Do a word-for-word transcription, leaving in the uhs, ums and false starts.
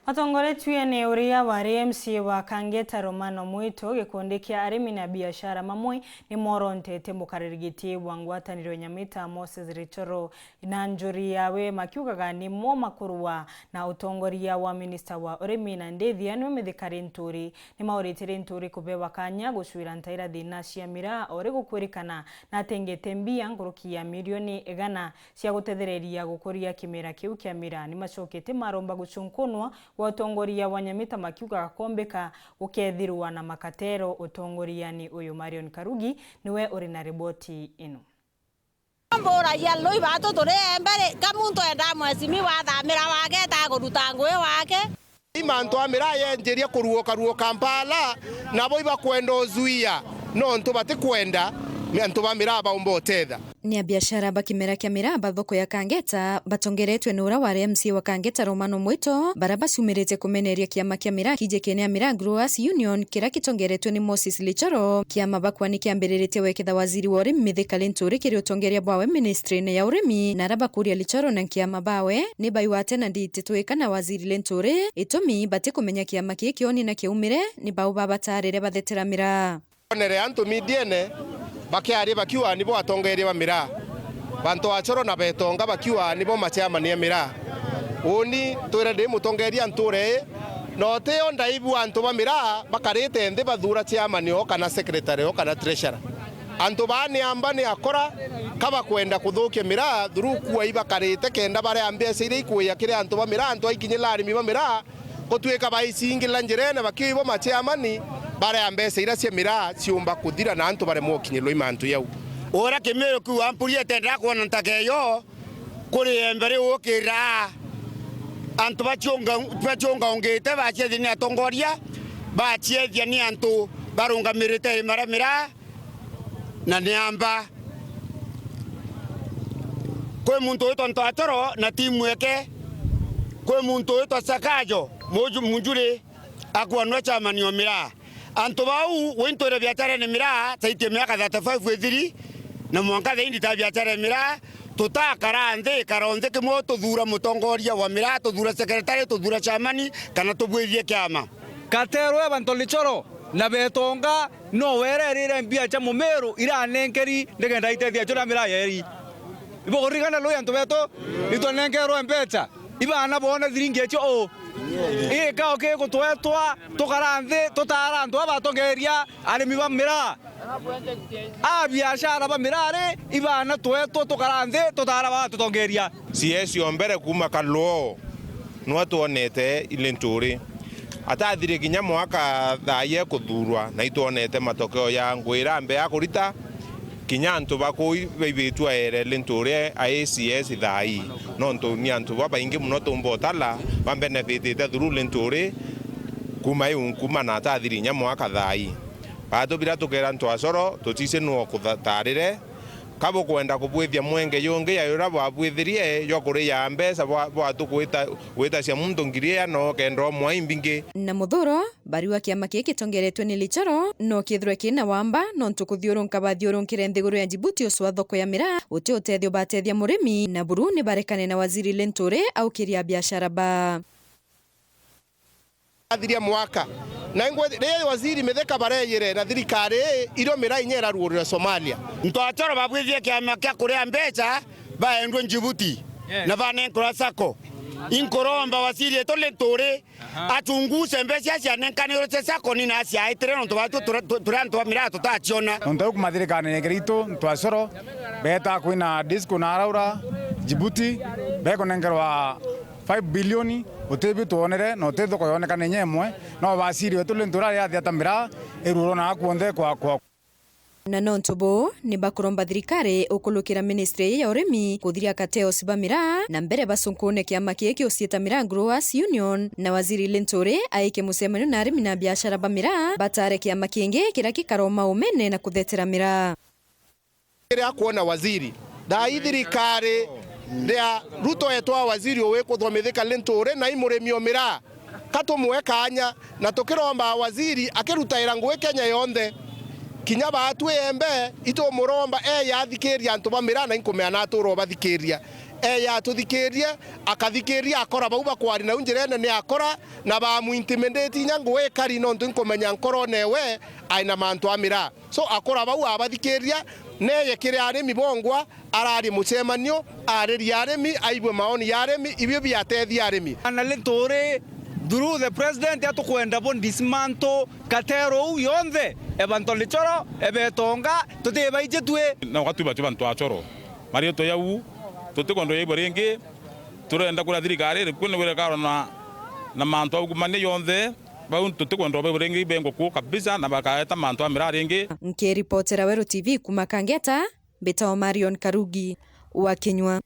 Atongoretue ni uria wari M C A wa Kangeta Romano Mwito, gikundi kia arimi na biashara mamwe ni morontete mukariri giti wa ngwataniro ya Nyamita Moses Richoro na njuri yawe, makiugaga ni mo makurua na utongoria wa minista wa urimi na ndithia niwe Mithika Linturi. Ni mauritie Linturi kubewa kanya gucuira ntaira thina cia miraa, o ri gukwirikana na atengete mbia nkuruki ya milioni igana cia gutethereria gukuria kimera kiu kia miraa. Ni macokete maromba gucunkunwa gwa utongoria wa Nyamita, makiugaga kombeka gukethirwa na makatero utongoriani uyu. Marion Karugi niwe uri na riboti ino. Mburagia lui batu turi embere, ka muntu enda mwecimi wathamira wake, ta kuruta ngui wake. Mantu a miraa yenjiria kuruuka ruuka Kampala, nabo ibakwenda uzuia, nontu batikwenda antu ba miraa baumba utetha. Ni abiashara ba kimera kia miraa ba thoko ya Kangeta batongeretwe ni uria wari M C A wa Kangeta Romano Mwito, baria bacumirite kumeneria kiama kia miraa kijikene ya Miraa Growers Union, kiria kitongeretwe ni Moses Lichoro. Kiama bakwa ni kiambiriritie weketha waziri wa urimi Mithika Linturi kiri utongeria bwawe ministry-ini ya urimi, na aria bakuria Lichoro na nkiama bawe ni baigwate na nditi twika na waziri Linturi, itumi batikumenya kiama kii kioni na kiaumire, ni bau babatarire bathetera miraa. Onere antu midiene bakiaria bakiuga nibo atongeria ba miraa. Bantu a Choro na Betonga bakiuga nibo machairman a miraa. Uni twire ndi mutongeria nture ii, na utio ndaigua antu ba miraa bakarite nthi bathura chairman o kana secretary o kana treasurer. Antu baa ni amba ni akora, ka bakwenda kuthukia miraa through kuua ibakarite kenda baria mbeca iria ikuia kiri antu ba miraa, antu aikinyira arimi ba miraa, gutwika baicingirira njirene bakiuga ibo machairman baria mbeca iria cia miraa ciumba kuthira na antu baremwa ukinyirwa i mantu jau. Uria Kimiru kiu ampuriete ndirakwona ntaka iyo, kuri embe riu ukira antu baciunga-, baciungaungite baciethia ni atongoria, baciethia ni antu barungamirite irima ria miraa, na ni amba. Kwi muntu witwa Ntwatoro na timu eke. Kwi muntu witwa Sakajo, muju-, Munjuri, akuanua chairman o miraa. Antu bau, wi ntwire biacharene miraa, taitie miaka thirty-five ithiri, na mwanka thaindi ta biacharene miraa, tutakara nthi, ikaro nthi kimwe, tuthura mutongoria wa miraa, tuthura secretary, tuthura chairman, kana tubwithie kiama. Katero eba ntolichoro na Betonga, no wererire mbia cia Mumiru iranenkeri nikenda itethia churia miraa yeri. Ibukuririkana lui antu betu, itwanenkerwe mbeca, ibana boone thiringi ecio u. Ii kao kigutwetwa tukara nthi, tutara antu aba batongeria arimi ba miraa. A biashara ba miraa ri, ibana twetwa tukara nthi, tutara baba tutongeria. C S o mbere kuuma Kaluo, nwe twonete Linturi. Atathire kinya mwaka thaa ii ekuthuurwa, na itwonete matokeo ya ngugi iria ambe akurita. Kinya antu ba kuu baibitue aere Linturi a A C S thaa ii, nontu ni antu babaingi mono tumba utala babenefitite through Linturi kuuma iu, kuuma na atathire kinya mwaka thaa ii. Batubira tukera Ntwacoro, tutisi nuu ukutarire. Ka bukwenda kubwithia mwenge jungi ya uria bwabwithirie jwa kuriaa mbeca bwa, bwatu gwita, gwitacia muntu ngiri iana ukenda umwa imbingi. Na muthuro, bariuga kiama kii gitongeretwe ni Lichoro no kithirwe kina wamba, nontu kuthiurunka bathiurunkire nthiguru ya Djibouti ucwa thoko ya miraa, uti utethio batethia murimi, na buru ni barekane na waziri Linturi aukiria biashara ba. Athiria mwaka. Na ingwe, riria waziri Mithika bareyire na thirikari ii, irio miraa inya iraruurire Somalia. Ntwacoro babwithie kiama kia kuria mbeca, baendwe Djibouti, na banenkerwa sacco. Inkuromba waziri etu Linturi achunguze mbeca cianenkanirwe cia sacco ni na ciaitire, nontu batu turi, tu-, turi antu ba miraa tutaciona. Nontu au kuma thirikari ya Keritu, Ntwacoro, beta kwina disco na araura, Djibouti, bekunenkerwa five billion, utibi twonere, na uti thoko yonekane inya imwe, no baciri wetu Linturi ari athi ata miraa iruurwo na kuonthe kwa, kwa. Na nontu buu, ni bakuromba thirikari ukulukira ministry ii ya urimi kuthiria cartels ba miraa, na mbere bacunkune kiama kii kiuciita Miraa Growers Union, na waziri Linturi aike mucemanio na arimi na biashara ba miraa, batare kiama kingi kiria gikaroma umene na kuthetera miraa. Riria akwona waziri, thaa ii thirikari ria Ruto etwa waziri uwikuthwa Mithika Linturi na i murimi o miraa, ka tumwe kaanya, na tukiromba waziri akirutaira ngugi Kenya yonthe, kinya baatwi embe, itumuromba eya athikiria antu ba miraa na inkumea na atura ubathikiria. Eya atuthikirie, akathikiria akora bau bakwaria nau njirene ni akora, na bamuintimidate inya ngugi ikari nontu nkumenya nkorone we aina mantu a miraa. So akora bau abathikiria, neye kiri arimi bongwa, arari mucemanio, aririe arimi, aibwe maoni ya arimi, ibio biatethia arimi. Na ri turi through the president atukwenda bo dismantle katero uu yonthe, ebanto licoro, ebetonga, tutibaiji twi. Na ugatuba twi bantu a coro. Marietwa jau, tutikwenda yaibwa ringi, turenda kuria thirikari iriku ni wira ikarwa na, na mantu augumania yonthe, bau tutikwenda baibwa ringi bengwe kuu kabisa na bakaeta mantu a miraa ringi. Nkiripotera Weru T V kuma Kangeta, mbitagwa Marion Karugi wa Kinyua.